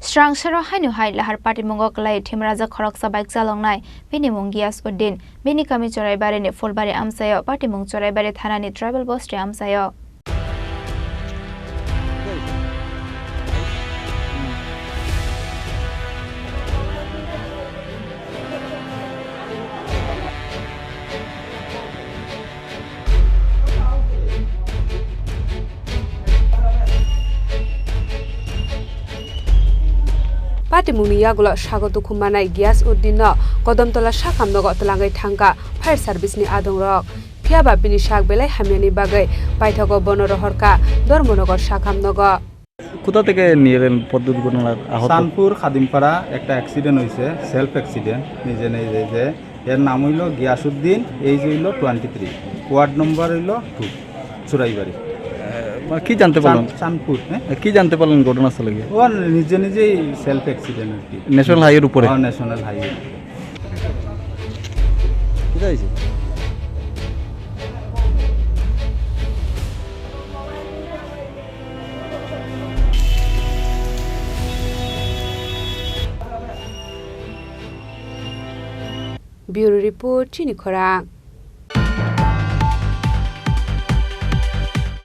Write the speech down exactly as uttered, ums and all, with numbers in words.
Swrangsaro haino hai lahar patimungo kwlai thimraja khoroksa bike chaloknai, bini mung Giyas Uddin, bini kami Choraibari ni Phulbari amchaio, patimung Choraibari thanani tribal bosti amchaio. Patimungni yagulo sago dukhu manai Giyas Uddin no Kodamtola sakam nogo twlangwi thangkha fire service ni adongrok. Phiyaba bini sak belai hamyani bagwi paithago bono rohorkha Dharmanagar sakam nogo. কোথা থেকে নিয়ে এলেন পথ দুর্ঘটনার আহত? চানপুর খাদিমপাড়া একটা অ্যাক্সিডেন্ট হয়েছে, self accident, নিজে নিজে যে, এর নাম হইল গিয়াসুদ্দিন, এজ হইল টোয়েন্টি থ্রি, ওয়ার্ড নম্বর হইল টু, চুরাইবাড়ি। আহ, মানে কি জানতে পারলেন? চান-, চানপুর, হ্যাঁ? কি জানতে পারলেন ঘটনাস্থলে গিয়ে? ও নিজে নিজেই সেলফ অ্যাক্সিডেন্ট আর কি। ন্যাশনাল হাইওয়ের উপরে? হ্যাঁ, ন্যাশনাল হাইওয়ে। কোথায় হয়েছে? Bureau Report, Chini Khorang.